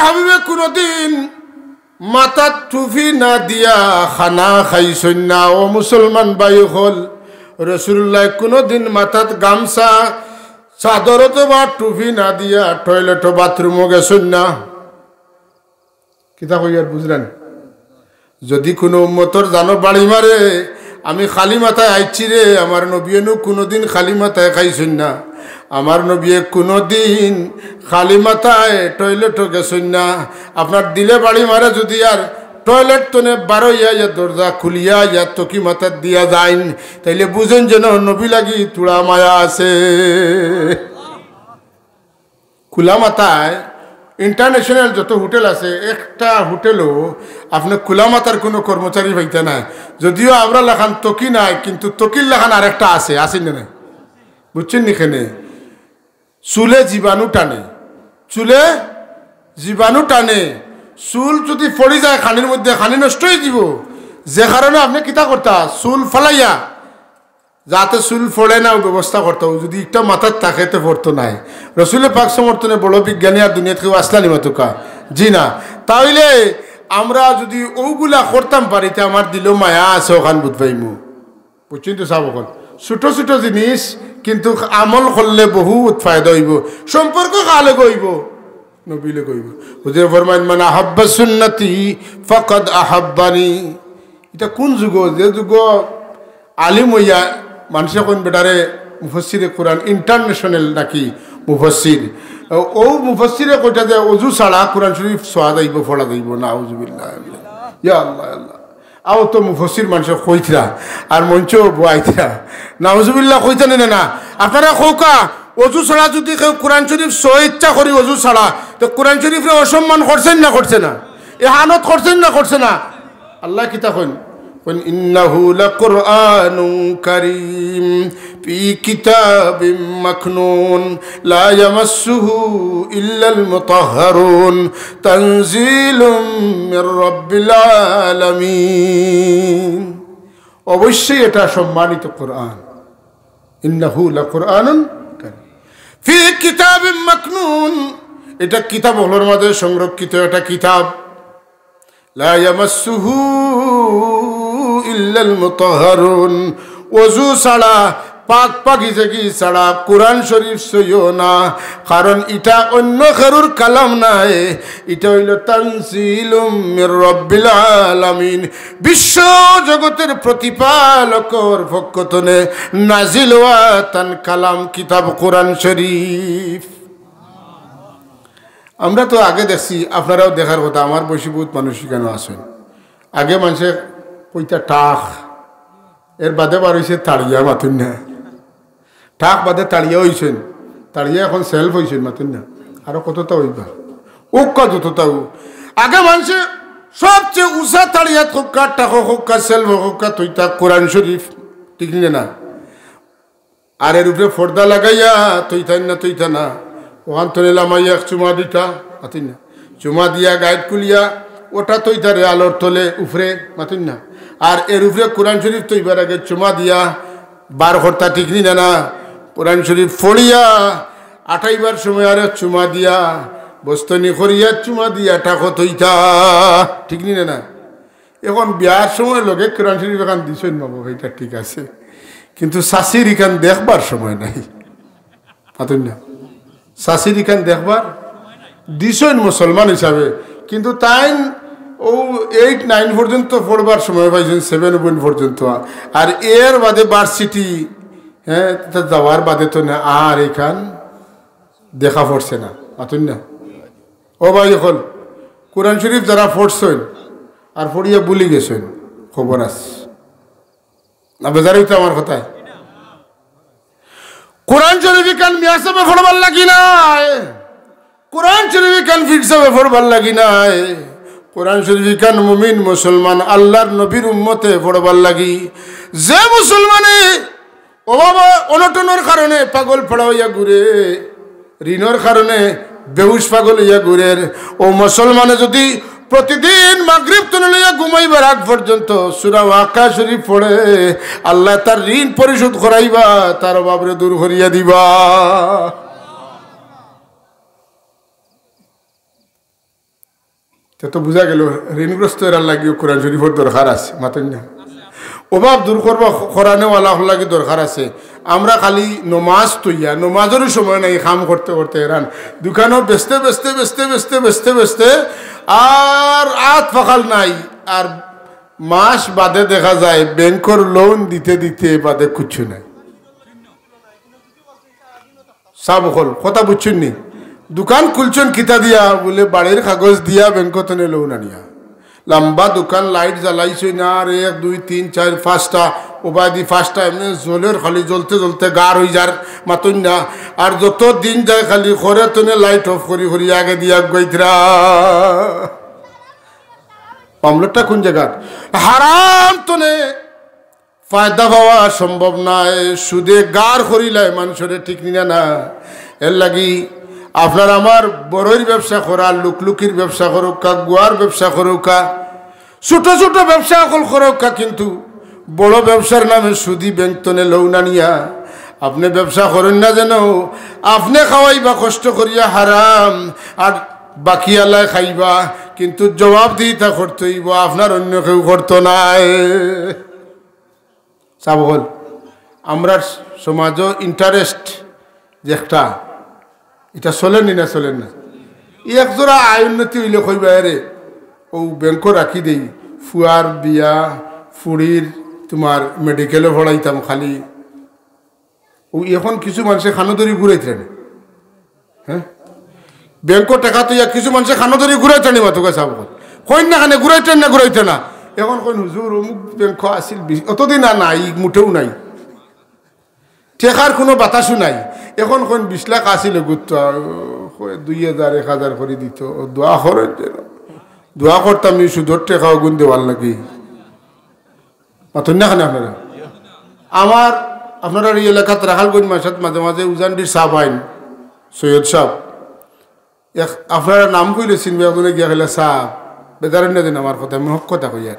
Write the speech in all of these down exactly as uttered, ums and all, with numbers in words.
হাবিবে কুনুদিন মাথাত টুপি না দিয়া খানা খাইছইন না। ও মুসলমান ভাই অকল, রাসুলুল্লায় কুনুদিন মাথাত গামছা, চাদর অথবা টুপি না দিয়া টয়লেটো বাথরুমো গেছইন না। কিতা কইয়ার বুঝরা নি? যুদি কুনু উম্মতর জানো বাড়ি মারে, আমি খালি মাথায় আইছি রে, আমার নবীয়ে নু কুনুদিন খালি মাথায় খাইছইন না, আমার নবীয়ে কুনুদিন খালি মাথায় টয়লেটো গেছইন না। আপনার দিলে বাড়ি মারে যুদি আর টয়লেট তনে বারইয়া ইয়া দরজা খুলিয়া ইয়া তকি মাথাত দিয়া যাইন, তাইলে বুঝইন যেন নবী লাগি থুড়া মায়া আছে। খুলা মাথায় ইন্টারন্যাশনাল যত হোটেল আছে, একটা হোটেলো আপনে খুলা মাথার কুনু কর্মচারী পাইতা নায়। যুদিও আমরার লাখান তকি নাই, কিন্তু তকির লাখান আরেকটা আছে, আছে না নাই? বুঝছইন নি কেনে? চুলে জীবাণু টানে, চুলে জীবাণু টানে। চুল যুদি পড়ি যায় খানির মধ্যে, খানি নষ্ট অইযিবো। যে কারণে আপনে কিতা করতা, চুল ফালাইয়া যাতে চুল পড়ে না, অউ ব্যবস্থা করতা। অউ যুদি একটা মাথাত থাকে, তে পড়তো নায়। রসুলে পাক সমর্থনে বড় বিজ্ঞানী আর দুনিয়াত কেউ আছলা নি মাতুক্কা? জি না। তাইলে আমরা যুদি অউগুলা করতাম পারি, তে আমার দিলো মায়া আছে, অখান বুঝ পাইমু। বুঝছইন তো সাব অকল? ছোট ছোট জিনিস, কিন্তু আমল করলে বহুত ফায়দা অইবো, সম্পর্ক কার লগে অইবো? নবীর লগে অইবো। হুজুরে ফরমাইন, "মান আহাব্বা সুন্নতি ফাকাদ আহাব্বানি।" ইটা কুন যুগো? যে যুগো আলিম অইয়া মানষে কইন বেটারে মুফাসসিরে কুরআন, ইন্টারন্যাশনাল নাকি মুফাসসির। অউ মুফাসসিরে কইতা যে অজু ছাড়া কুরআন শরীফ ছোয়া যাইবো, পড়া যাইবো, নাউজুবিল্লাহ। ইয়া আল্লাহ, আল্লাহ। আও তো মুফাসসির মানষে কইতরা, আর মঞ্চো বওয়াইতরা। নাউজুবিল্লাহ কইতা নি না, না? আপনারা কউক্কা, অজু ছাড়া যুদি কেউ কুরআন শরীফ ছোয় ইচ্ছা করি অজু ছাড়া, তে কুরআন শরীফরে অসম্মান করছইন না করছে না? এহানত করছইন না করছে না? আল্লায় কিতা কইন? কইন, "ইন্নাহু লাকুরআনুন কারীম, ফি কিতাবিম মাকনুন, লা ইয়ামাসসুহু ইল্লাল মুতাহহারুন, তানজিলুম মির রাব্বিল আলামিন।" অবশ্যই এটা সম্মানিত কোরআন। ইন্নাহু লাকুরআনুন কারীম। ফি কিতাবিম মাকনুন, এটা কিতাব অকলর মাঝে সংরক্ষিত একটা কিতাব। লা ইয়ামাসসুহু ইল্লাল মুতাহহারুন। অজু ছাড়া, পাক পাকিজাগি ছাড়া কোরআন শরীফ ছইও না, কারণ ইটা অইন্য কেউর কালাম নায়, ইটা অইলো তানজিলুম মির রাব্বিল আলামিন, বিশ্ব জগতের প্রতিপালকর পক্ষ তনে নাজিল অওয়া তান কালাম কিতাব কোরআন শরীফ। আমরা তো আগে দেখছি, আপনারাও দেখার কথা, আমার বয়সী বহুত মানুষ ইখানো আছইন। আগে মানষে কইতা টাক, এর বাদে বার অইছে তাড়িয়া, মাতইন না। টাক বাদে তাড়িয়া অইছইন, তাড়িয়া এখন সেলফ অইছইন, মাতইন না। আরো কততা অইবা, অউক্কা যততা অউ। আগে মানষে সবচে উঁচা তাড়িয়াত কউক্কা, টাকো কউক্কা, সেলফো কউক্কা, থইতা কোরআন শরীফ, ঠিক নি না? আর এর উপরে পর্দা লাগাইয়া থইতা নি না, থইতা না। অখান তনে লামাইয়া এক চুমা দিতা, মাতইন না। চুমা দিয়া গাইট খুলিয়া ওটা থইতা রে আলোর তলে উপরে, মাতইন না। আর এর উপরে কোরআন শরীফ থইবার আগে চুমা দিয়া বার করতা, ঠিক নি না, না? কোরআন শরীফ পড়িয়া আটাইবার সময় আরেক চুমা দিয়া, বস্তনি করিয়া চুমা দিয়া টাকো থইতা, ঠিক নি না, না? এখন বিয়ার সময় লগে কোরআন শরীফ এখান দিছইন মা বাবা, ইটা ঠিক আছে, কিন্তু চাচির ইখান দেখবার সময় নাই, মাতইন না। চাচির ইখান দেখবার দিছইন মুসলমান হিসাবে, কিন্তু তাইন অউ এইট নাইন পর্যন্ত পড়বার সময় পাইছইন, সেভেন পর্যন্ত। আর এর বাদে ভার্সিটি, হ্যাঁ, তা যাওয়ার বাদে তো না, আর ইখান দেখা পড়ছে না, মাতইন না। ও ভাই অকল, কোরআন শরীফ যারা পড়ছইন আর পড়িয়া ভুলি গেছইন, খবর আছে না? বেজার অইতা আমার কথায়? কোরআন শরীফ ইখান মিয়া সাবে পড়বার লাগি নায়, কোরআন শরীফ ইখান পীর সাবে পড়বার লাগি নায়। কোরআন শরীফ ইখান মুমিন মুসলমান আল্লার নবীর উম্মতে পড়বার লাগি। যে মুসলমানে অভাব অনটনর কারণে পাগল পাড়া অইয়া ঘুরে, ঋণর কারণে বেহুশ পাগল অইয়া ঘুরের, অউ মুসলমানে যুদি প্রতিদিন মাগরিব তনে লইয়া ঘুমাইবার আগ পর্যন্ত সূরা ওয়াকিয়া শরীফ পড়ে, আল্লায় তার ঋণ পরিশোধ করাইবা, তার অভাবরে দূর করিয়া দিবা। তে তো বুঝা গেল, ঋণগ্রস্ত এরার লাগিও কোরআন শরীফর দরকার আছে, মাতইন না? অভাব দূর করবা, কোরআনেওয়ালা অকলর লাগি দরকার আছে। আমরা খালি নমাজ থইয়া, নমাজেরও সময় নাই, কাম করতে করতে এরান। দোকানও বেচতে, বেচতে, বেচতে, বেচতে, বেচতে, বেচতে, আর আত ফাকাল নাই। আর মাস বাদে দেখা যায় ব্যাংকর লোন দিতে দিতে বাদে কিচ্ছু নাই। সাব অকল, কথা বুঝছইন নি? দোকান খুলছইন কিতা দিয়া? বুলে, বাড়ির কাগজ দিয়া, ব্যাংক তনে লোন আনিয়া। লম্বা দোকান, লাইট জ্বালাইছইন, আর এক, দুই, তিন, চাইর, পাঁচটা, ওবায়দি পাঁচটা, এমনে জ্বলের, খালি জ্বলতে জ্বলতে গার অই যার, মাতইন না। আর যত দিন যায়, খালি খরে তনে লাইট অফ করি করি আগে দিয়া গাইতরা। মামলাটা কোন জাগাত? হারাম তনে ফায়দা পাওয়া সম্ভব নায়, সুদে গার করিলায় মানষরে, ঠিক নি না? এর লাগি আপনার আমার বড়ইর ব্যবসা করা, লুকলুকির ব্যবসা করউক্কা, গুয়ার ব্যবসা করউক্কা, ছোট ছোট ব্যবসা অকল করউক্কা, কিন্তু বড় ব্যবসার নামে সুদি ব্যাংক তনে লোন আনিয়া আপনে ব্যবসা করইন না যেন। আপনে খাওয়াইবা কষ্ট করিয়া হারাম, আর বাকিআলায় খাইবা, কিন্তু জবাবদিহিতা করতে অইবো, আপনার অইন্য কেউ করতো নায়। সাব অকল, আমরার সমাজও interest যে একটা, ইটা চলের নি না চলের না? ই একজোড়া আয় উন্নতি অইলে কইবা, "এরে, অউ ব্যাংকো রাখি দেই, ফুয়ার বিয়া, ফুড়ির তুমার মেডিকেলো পড়াইতাম খালি।" অউ এখন কিছু মানষে কানো ধরি ঘুরাইতরা নি। হ্যাঁ? ব্যাংকো টেকা থইয়া কিছু মানষে কানো ধরি ঘুরাইতরা নি, মাতউক্কা সাব অকল। কইন না কেনে ঘুরাইতরা নি না, ঘুরাইতরা না। এখন কইন, "হুজুর, অমুক ব্যাংকো আছিল, বিশ-, অতদিন আর নাই, মুটেও নাই। টেকার কুনু বাতাসও নাই।" এখন কইন, "বিশ লাখ আছিল, গুত্তা, কয় দুই হাজার, এক হাজার করি দিতো, দোয়া করইন যেন, দোয়া করতাম নি, সুদর টেকা অগুন দেওয়ার লাগি।" মাতইন না কেনে আপনারা? আমার, আপনারার ই এলাকাত রাখালগঞ্জ মাসাত মাঝে মাঝে উজানডির সাব আইন, সৈয়দ সাব, এক, আপনারা নাম কইলে চিনবা, একজনে গিয়া কইলা, "সাব, বেজার অইন না যেন আমার কথায়, আমি হক কথা কইয়ার।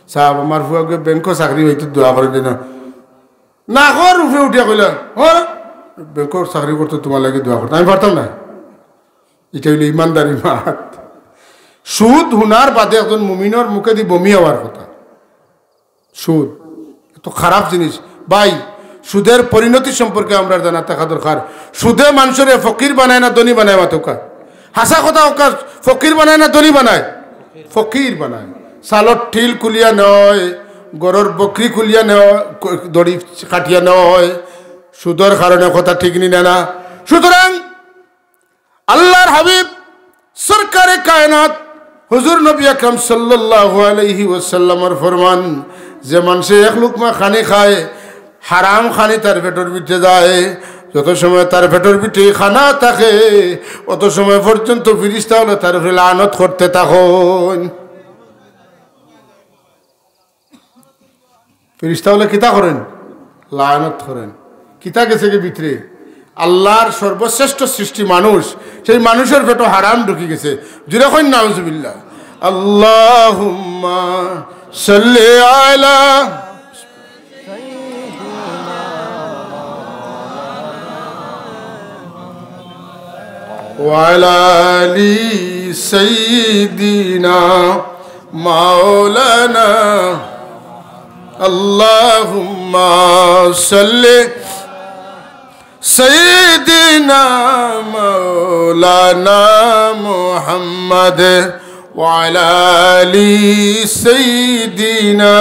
সাব, আমার ফুয়াগুয়ে ব্যাংকো চাকরি পাইতো, দোয়া করইন যেন।" নাকর উপরে উঠিয়া কইলা, "হ্যাঁ, ব্যাংকো চাকরি করতো, তুমার লাগি দোয়া করতো।" আমি পারতাম না। ইটা অইলো ইমানদারি মাত। সুদ হুনার বাদে একজন মুমিনর মুখেদি বমি আওয়ার কথা। সুদ এত খারাপ জিনিস। ভাই, সুদের পরিণতি সম্পর্কে আমরার জানা থাকা দরকার। সুদে মানষরে ফকির বানায় না ধনী বানায়, মাতউক্কা? হাছা কথা কউক্কা, ফকির বানায় না ধনী বানায়? ফকির বানায়। চালর ঠিল খুলিয়া নেওয়া অয়, গরর বকরি খুলিয়া নেওয়া, দড়ি কাটিয়া নেওয়া অয় সুদর কারণে, কথা ঠিক নি না? সুতরাং আল্লার হাবিব সরকারে কায়নাত হুজুর নবী আকরাম সাল্লাল্লাহু আলাইহি ওয়াসাল্লামর ফরমান, যে মানষে এক লুকমা খানি খায়, হারাম খানি তার পেটর ভিতরে যায়, যত সময় তার পেটর ভিতরে খানা থাকে, অত সময় পর্যন্ত ফিরিস্তা অকলে তার উপরে লানত করতে থাকইন। ফিরিস্তা অকলে কিতা করইন? লানত করইন। কিতা গেছে গি ভিতরে? আল্লার সর্বশ্রেষ্ঠ সৃষ্টি মানুষ, সেই মানুষর পেটো হারাম ঢুকি গেছে। জুরে কইন নাউজুবিল্লাহ। আল্লাহুম্মা সাল্লি আলা ওয়া আলা আলি সাইয়্যিদিনা মাওলানা। আল্লাহুম্মা সাল্লি সাইয়্যিদিনা মাওলানা মুহাম্মদ ওয়া আলা আলি সাইয়্যিদিনা।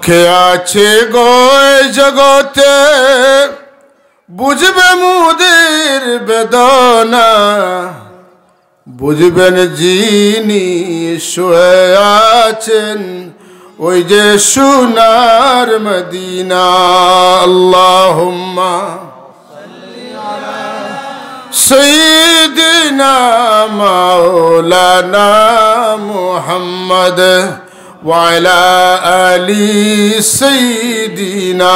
কে আছে গো এ জগতে বুঝবে মোদের বেদনা, বুঝবেন যিনি শুয়ে আছেন ওই যে সোনার মদিনা। আল্লাহুম্মা সাইয়্যিদিনা মাওলানা মুহাম্মদ ওয়া আলা আলি সাইয়্যিদিনা।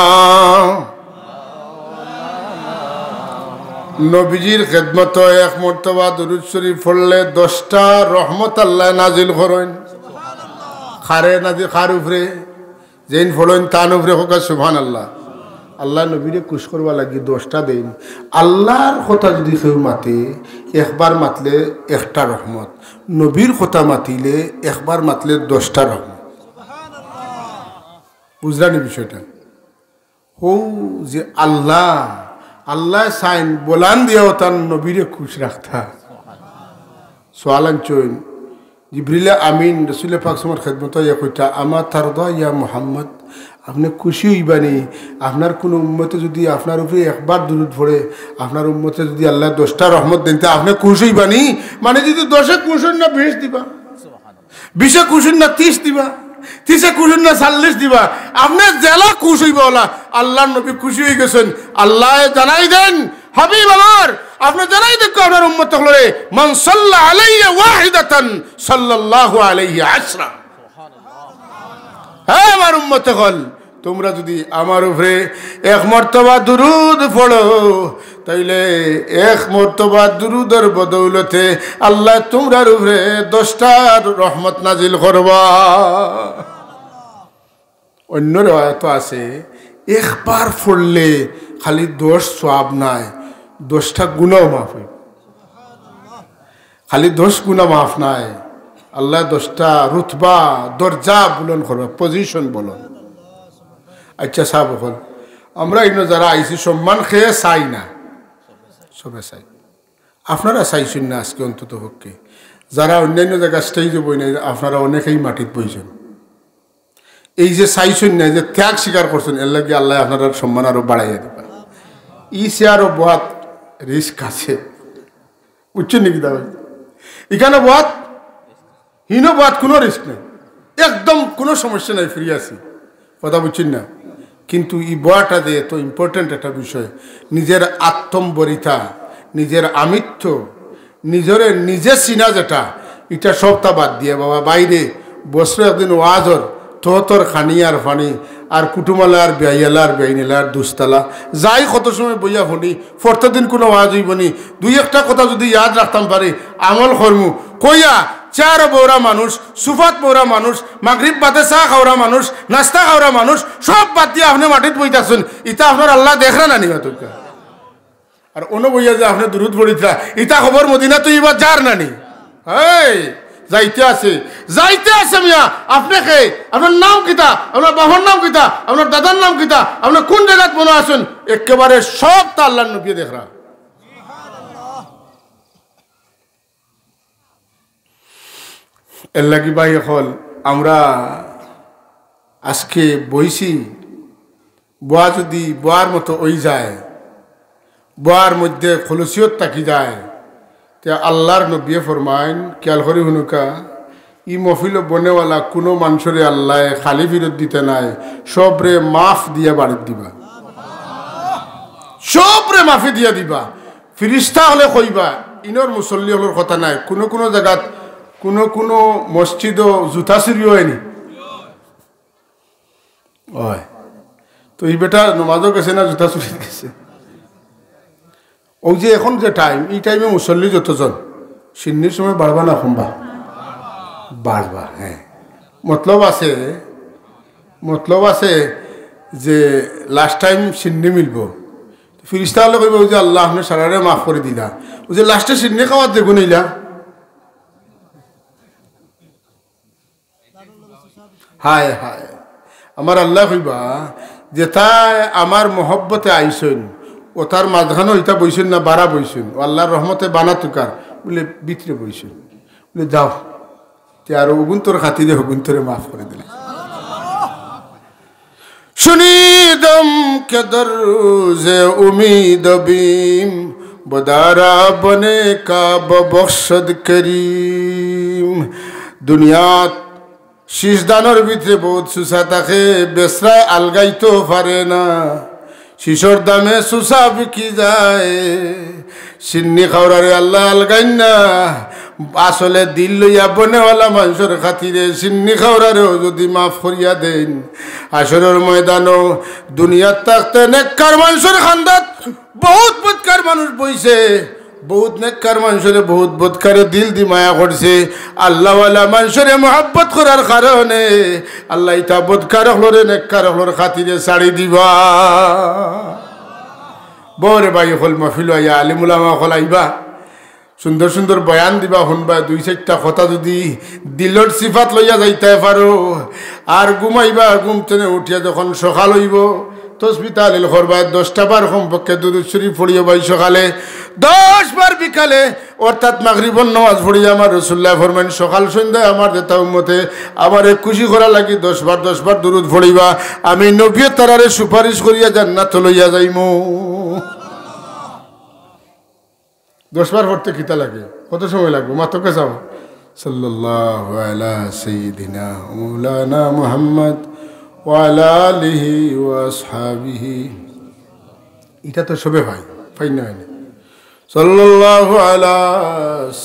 নবীজির খেদমতো এক মর্তবা দুরূদ শরীফ পড়লে দশটা রহমত আল্লায় নাজিল করইন। কারে নাজিল, কার উপরে? যেইন পড়ইন তান উপরে, কউক্কা সুবহানাল্লাহ। আল্লায় নবীরে খুশ করবার লাগি দশটা দেইন। আল্লার কথা যুদি কেউ মাতে, একবার মাতলে একটা রহমত, নবীর কথা মাতিলে একবার মাতলে দশটা রহমত। বুঝলানি বিষয়টা? হউ যে আল্লাহ, আল্লাহ চাইন বলান দিয়াও তান নবীরে খুশ রাখতা। সোয়াল আনছইন, জিবরিলে আমিন রসুলে পাক সাল্লাল্লাহু আলাইহি ওয়াসাল্লামর খেদমতো আইয়া কইতা, "আমা তারদা ইয়া মুহাম্মদ, আপনে খুশি অইবানি? আপনার কুনু উম্মতে যুদি আপনার উপরে একবার দুরুদ পড়ে, আপনার উম্মতে যুদি আল্লায় দশটা রহমত দেইন, তে আপনে খুশ অইবানি?" মানে যুদি দশে খুশ অইন না, বিশ দিবা, বিশে খুশ অইন না, তিশ দিবা, তিশে খুশ অইন না, চল্লিশ দিবা, আপনে যেলা খুশ অইবা অলা। আল্লার নবী খুশি অইগেছইন, আল্লায় জানাই দেইন, হাবিব আমার, আপনে জানাই দেইন আপনার উম্মত অকলরে, "মান সাল্লা আলাইয়া ওয়াহিদাতান সাল্লাল্লাহু আলাইহি আশরা।" হে আমার উম্মত অকল, তুমরা যুদি আমার উপরে এক মর্তবা দুরুদ পড়ো, তাইলে এক মর্তবা দুরুদর বদৌলতে আল্লায় তুমরার উপরে দশটা রহমত নাজিল করবা। অইন্য রেওয়ায়তো আছে, একবার পড়লে খালি দশ সওয়াব নায়, দশটা গুনাও মাফ অইবো। খালি দশ গুনা মাফ নায়, আল্লায় দশটা রুতবা, দরজা বুলন্দ করবা, position বুলন্দ। আইচ্ছা সাব অকল, আমরা ইনো যারা আইছি সম্মান কে চাই না, সবে চাই। আপনারা চাইছইন না আজকে অন্তত পক্ষে। যারা অইন্যাইন্য জাগা stage-ও বইন নাই, আপনারা অনেকেই মাটিত বইছইন। এই যে চাইছইন না, এই যে ত্যাগ স্বীকার করছইন, এরলাগি আল্লায় আপনারার সম্মান আরো বাড়াইয়া দিবা। ই চেয়ারো বওয়াত risk আছে, বুঝছইন নি কিতা ভাই? ইখানো বওয়াত, হিনো বওয়াত কুনু risk নাই, একদম কুনু সমস্যা নাই, free আছি, কথা বুঝছইন না? কিন্তু ই বওয়াটা যে এত important একটা বিষয়, নিজের আত্মম্বরিতা, নিজের আমিত্ব, নিজরে নিজে চিনা যেটা, ইটা সবটা বাদ দিয়া বাবা, বাইরে বছরে একদিন ওয়াজ অর, তহতর খানি আর ফানি, আর কুটুমালা আর বিয়াইয়ালা আর বিয়াইনেলা আর দুস্তালা, যাই কত সময় বইয়া হুনি, পরতেক দিন কুনু ওয়াজ অইবো নি, দুই একটা কথা যুদি ইয়াদ রাখতাম পারি, আমল করমু, কইয়া চেয়ারো বওরা মানুষ, সুফাত বওরা মানুষ, মাগরিব বাদে চা খাওরা মানুষ, নাস্তা খাওরা মানুষ, সব বাদ দিয়া আপনে মাটিত বইতাছইন, ইতা আপনার আল্লায় দেখরা না নি বা তুমকা? আর অনো বইয়া যে আপনে দুরুদ পড়িতরা, ইতা খবর মদিনাত ইবার যার না নি? এই, যাইতে আছে, যাইতে আছে মিয়া। আপনে কে? আপনার নাম কিতা? আপনার বাবার নাম কিতা? আপনার দাদার নাম কিতা? আপনার কুন জাগাত মনো আছইন? একেবারে সবতা আল্লার নবীয়ে দেখরা। এরলাগি ভাই অকল, আমরা আজকে বইছি, বওয়া যুদি বওয়ার মতো অই যায়, বওয়ার মধ্যে খলুসিয়ত থাকি যায়, তে আল্লার নবীয়ে ফরমাইন, খিয়াল করি হুনুকা, ই মহফিলো বনেওয়ালা কুনু মানষরে আল্লায় খালি ফিরত দিতা নায়, সবরে মাফ দিয়া বাড়িত দিবা, সবরে মাফি দিয়া দিবা। ফিরিস্তা অকলে কইবা, ইনোর মুসল্লি অকলর কথা নায়, কুনু কুনু জাগাত, কুনু কুনু মসজিদো জুতা চুরি অয়নি। অয়। তো ই বেটা নমাজো গেছে না জুতা চুরিত গেছে? অউ যে এখন যে time, ই time-এ মুসল্লি যতজন, শিন্নির সময় বাড়বা না কমবা? বাড়বা, হ্যাঁ। মতলব আছে, মতলব আছে যে last time শিন্নি মিলবো। ফিরিস্তা অকলে কইবা, "অউ যে আল্লাহ, আপনে সারারে মাফ করি দিলা, অউ যে last-এ শিন্নি খাওয়াত যেগুন অইলা।" হায় হায়, আমার আল্লায় কইবা, "যেতায় আমার মহব্বতে আইছইন, অতার মাঝখানো ইতা বইছইন না, বারা বইছইন, অউ আল্লার রহমতে বানা তুকার, বুলে ভিতরে বইছইন।" বুলে, "যাও।" তে আর অগুন্তর খাতিরে অগুন্তরে মাফ করি দিলা। شنیدم که در روز امید و بیم، بدارا بنے کا ببخشد کریم۔ দুনিয়াত শীষ ধানর ভিতরে বউত সুসা থাকে, বেচরায় আলগাইতো পারে না। শীষর দামে সুসা বিকি যায়। শিন্নি খাওরারে আল্লায় আলগাইন না। আসলে দিল লইয়া বনেওয়ালা মানষর খাতিরে শিন্নি খাওরারেও যুদি মাফ করিয়া দেইন, হাশরর ময়দানো দুনিয়াত থাকতে নেককার মানষর খান্দাত বউত বদকার মানুষ বইছে, বউত নেককার মানষরে বউত বদকারে দিল দি মায়া করছে। আল্লাওয়ালা মানষরে মহব্বত করার কারণে আল্লায় ইতা বদকার অকলরে নেককার অকলর খাতিরে ছাড়ি দিবা। বউরে ভাই অকল, মাহফিলো আইয়া আলিম উলামা অকল আইবা। সুন্দর সুন্দর বয়ান দিবা, হুনবায়, দুই চাইরটা কথা যুদি দিলর সিফাত লইয়া যাইতায় পারো, আর ঘুমাইবা, ঘুম তনে উঠিয়া যখন সকাল অইবো, তসবি তাহলিল করবায়, দশটা বার কমপক্ষে দুরুদ শরিফ পড়িও ভাই সকালে, দশ বার বিকালে, অর্থাৎ মাগরিবর নামাজ পড়িয়া আমার রসুলুল্লায় ফরমাইন, সকাল সন্ধ্যায় আমার যেতা উম্মতে আমারে খুশি করার লাগি দশ বার, দশ বার দুরুদ পড়িবা, আমি নবীয়ে তারারে সুপারিশ করিয়া জান্নাতো লইয়া যাইমু। দশ বার পড়তে কিতা লাগে? কত সময় লাগবো? মাত্র কে চাও? সাল্লাল্লাহু আলা সাইয়্যিদিনা মাওলানা মুহাম্মদ ওয়া আলা আলিহি ওয়া আসহাবিহি। ইটা তো সবে পাই, পাই না, হয় না? সাল্লাল্লাহু আলা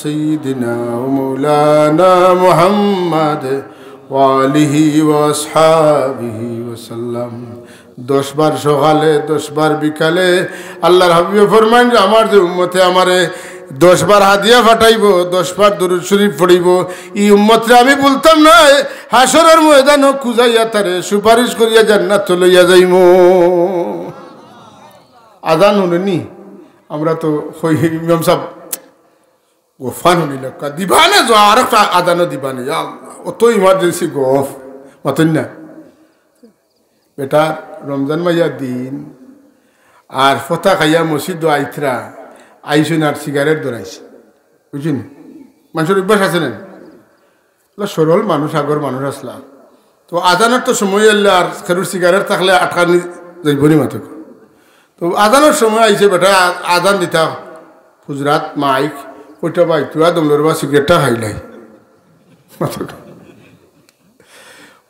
সাইয়্যিদিনা মাওলানা মুহাম্মদ ওয়া আলিহি ওয়া আসহাবিহি ওয়া সাল্লাম। দশ বার সকালে, দশ বার বিকালে। আল্লাহর হাবিবে ফরমাইন যে, আমার যে উম্মতে আমারে দশ বার হাদিয়া পাঠাইবো, দশ বার দুরুদ শরিফ পড়িবো, ই উম্মতরে আমি ভুলতাম নায়, হাশরর ময়দানো খুজাইয়া তারে সুপারিশ করিয়া জান্নাতো লইয়া যাইমু। আজান হুনইন নি? আমরা তো কই, ইমাম সাব, গফ খান হুনিলাউক্কা, দিবানে জোয়ার, আরোকটা আজানো দিবানে, ইয়া আল্লাহ, অত emergency গফ, মাতইন না। বেটা, রমজান মাইয়া দিন, আর ফতা খাইয়া মসজিদো আইতরা, আইছইন আর সিগারেট ধরাইছে, বুঝছইন? মানষর অভ্যাস আছে না? অলা সরল মানুষ, আগর মানুষ আছলা। তো আজানর তো সময় অইলে আর কেউর সিগারেট থাকলে আটকানি যাইবো নি মাতউক্কা। তো আজানর সময় আইছে বেটা, আ-, আজান দিতা, হুজরাত মাইক, কইতা ভাই, তুরা দমলর বা সিগারেটটা খাইলাই। মাতউক্কা।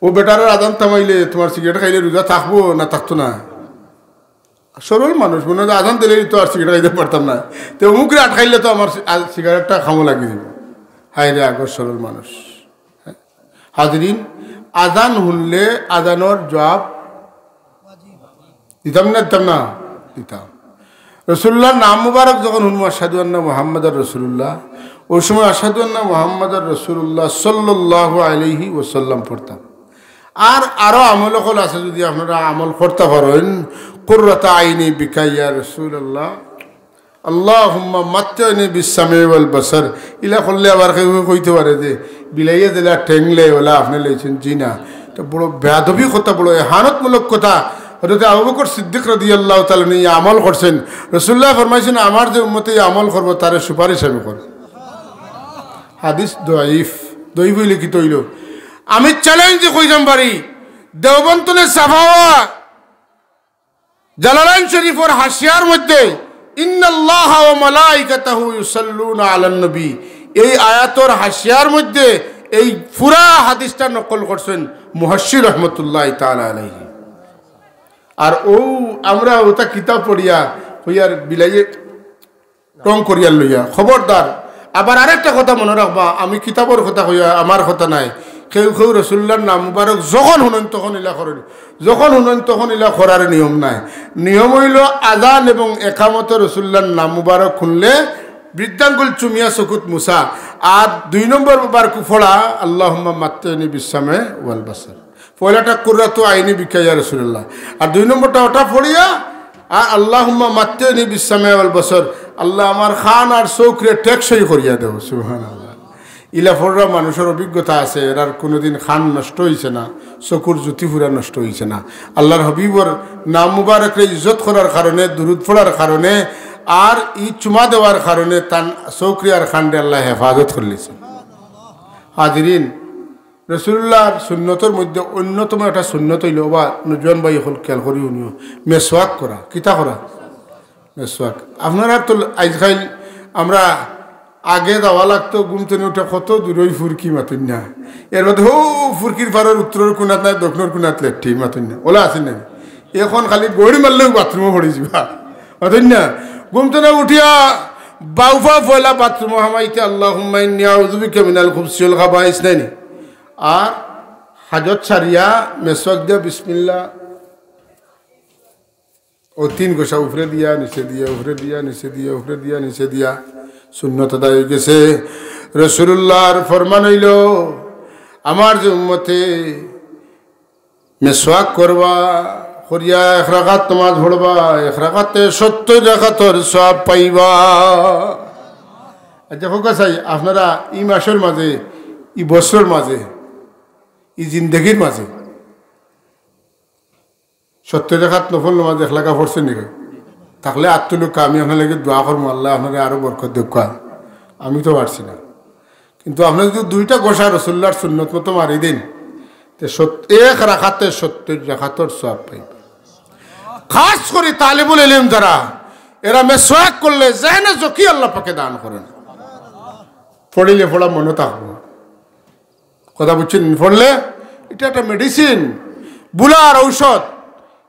ও বেটার আজান থামাইলে তুমার সিগারেট খাইলে রোজা থাকবো না থাকতো না? সরল মানুষ, মনে অয় আজান দিলেই তো আর সিগারেট খাইতে পারতাম না, তে অমুকরে আটকাইলে তো আমার সি-, আ-, সিগারেটটা খামো লাগি দিবো। হায় রে আগর সরল মানুষ। হাজিরিন, আজান হুনলে আজানর জুয়াব দিতাম না, দিতাম না? দিতাম। রসুলুল্লাহর নাম মুবারক যখন হুনমু, আশহাদু আন্না মুহাম্মাদার রসুলুল্লাহ, অউ সময় আশহাদু আন্না মুহাম্মাদার রসুলুল্লাহ সাল্লাল্লাহু আলাইহি ওয়াসাল্লাম পড়তাম। আর আরো আমল অকল আছে, যুদি আপনারা আমল করতা পারইন, কুররাতা আইনি বিকা ইয়া রাসুলাল্লাহ, আল্লাহুম্মা মাত্তিনি বিস-সামঈ ওয়াল বাসার। ইলা করলে আবার কেউ কেউ কইতে পারে যে, বিলাইয়ে দিলা ঠেংলে ওলা আপনে লইছইন, জি না। ইটা বড় বেয়াদবি কথা, বড় এহানতমূলক কথা। হযরত আবু বকর সিদ্দিক রাদিয়াল্লাহু তাআলা আনহু ই আমল করছইন। রাসুলুল্লায় ফরমাইছইন, আমার যে উম্মতে ই আমল করবো, তারে সুপারিশ আমি করমু। হাদিস দয়ীফ, দয়ীফ অইলে কিতা অইলো? আমি challenge দি কইতাম পারি, দেওবন্দ তনে ছাপা অওয়া জালালাইন শরিফর হাশিয়ার মধ্যে, ইন্নাল্লাহা ওয়া মালাইকাতাহু ইউসাল্লুনা আলান নবী, এই আয়াতর হাশিয়ার মধ্যে এই পুরা হাদিসটা নকল করছইন মুহাশশি রহমতুল্লাহি তাআলা আলাইহি। আর অউ আমরা অতা কিতাব পড়িয়া কইয়ার বিলাইয়ে ঠেং করিয়ার লইয়া। খবরদার, আবার আরেকটা কথা মনো রাখবা, আমি কিতাবর কথা কইয়ার, আমার কথা নায়। কেউ কেউ রসুলুল্লাহর নাম মুবারক যখন হুনইন তখন ইলা করইন, যখন হুনইন তখন ইলা করার নিয়ম নায়। নিয়ম অইলো আজান এবং একামতো রসুলুল্লাহর নাম মুবারক হুনলে বৃদ্ধাঙ্গুল চুমিয়া চকুত মুছা, আর দুই নম্বর বার কু পড়া, আল্লাহুম্মা মাত্তিনি বিস-সামঈ ওয়াল বাসার। পয়লাটা কুররাতু আইনি বিকা ইয়া রাসুলাল্লাহ, আর দুই নম্বরটা অটা পড়িয়া, আর আল্লাহুম্মা মাত্তিনি বিস-সামঈ ওয়াল বাসার, আল্লাহ আমার কান আর চউখরে টেকসই করিয়া দেও। সুবহানাল্লাহ। ইলা পড়রা মানুষর অভিজ্ঞতা আছে, এরার কুনুদিন কান নষ্ট অইছে না, চকুর জ্যোতি পুরা নষ্ট অইছে না। আল্লাহর হাবিবর নাম মুবারকরে ইজ্জত করার কারণে, দুরুদ পড়ার কারণে, আর ই চুমা দেওয়ার কারণে তান চউখরে আর কানরে আল্লায় হেফাজত করিলিছে। হাজিরিন, রসুলুল্লাহর সুন্নতর মধ্যে অন্যতম একটা সুন্নত অইলো, বা নওজোয়ান ভাই অকল খেয়াল করি হুনিও, মেসওয়াক করা। কিতা করা? মেসওয়াক। আপনারা তো আইজকাইল, আমরা আগে যাওয়া লাগতো, ঘুম তনে উঠে কত দূরই ফুরকি, মাতইন না। এর মধ্যে হউ ফুরকির পারর উত্তরর কুনাত নায়, দক্ষিণর কুনাত লেট্রিন, মাতইন না। অলা আছে না? এখন খালি ঘড়ি মারলেউ বাথরুমো পড়ি যিবা, মাতইন না? ঘুম তনে উঠিয়া বাউফা পয়লা বাথরুমো হামাইতে, আল্লাহুম্মা ইন্নী আউযু বিকা মিনাল খুবুসি ওয়াল খাবাইস, নায় নি? আর হাজত সারিয়া মেসওয়াক দিয়া বিসমিল্লাহ, অউ তিন ঘষা উপরে দিয়া, নিচে দিয়া, উপরে দিয়া, নিচে দিয়া, উপরে দিয়া, নিচে দিয়া, সুন্নত আদায় অইগেছে। রসুলুল্লাহর ফরমান অইলো, আমার যে উম্মতে মেসওয়াক করবা, করিয়া এক রাকাত নামাজ পড়বা, এক রাকাতে সত্তইর রাকাতর সওয়াব পাইবা। আচ্ছা, কউক্কা চাই, আপনারা ই মাসর মাঝে, ই বছরর মাঝে, ই জিন্দেগির মাঝে সত্তর রাকাত নফল নামাজ একলাগা পড়ছইন নি? থাকলে আত তুলউক্কা, আমি আপনার লাগি দোয়া করমু, আল্লায় আপনারে আরো বরকত দেউক্কা। আমি তো পারছি না, কিন্তু আপনে যুদি দুইটা ঘষা রসুলুল্লাহর সুন্নত মতো মারি দেইন, তে সত-, এক রাকাতে সত্তর রাকাতর সওয়াব পাইবা। খাস করি তালিবুল ইলম যারা, এরা মেসওয়াক করলে জেহেনে জকি আল্লাহ পাকে দান করইন। পড়িলে পড়া মনো থাকবো। কথা বুঝছইন নি? পড়লে ইটা একটা medicine, ভুলার ঔষধ।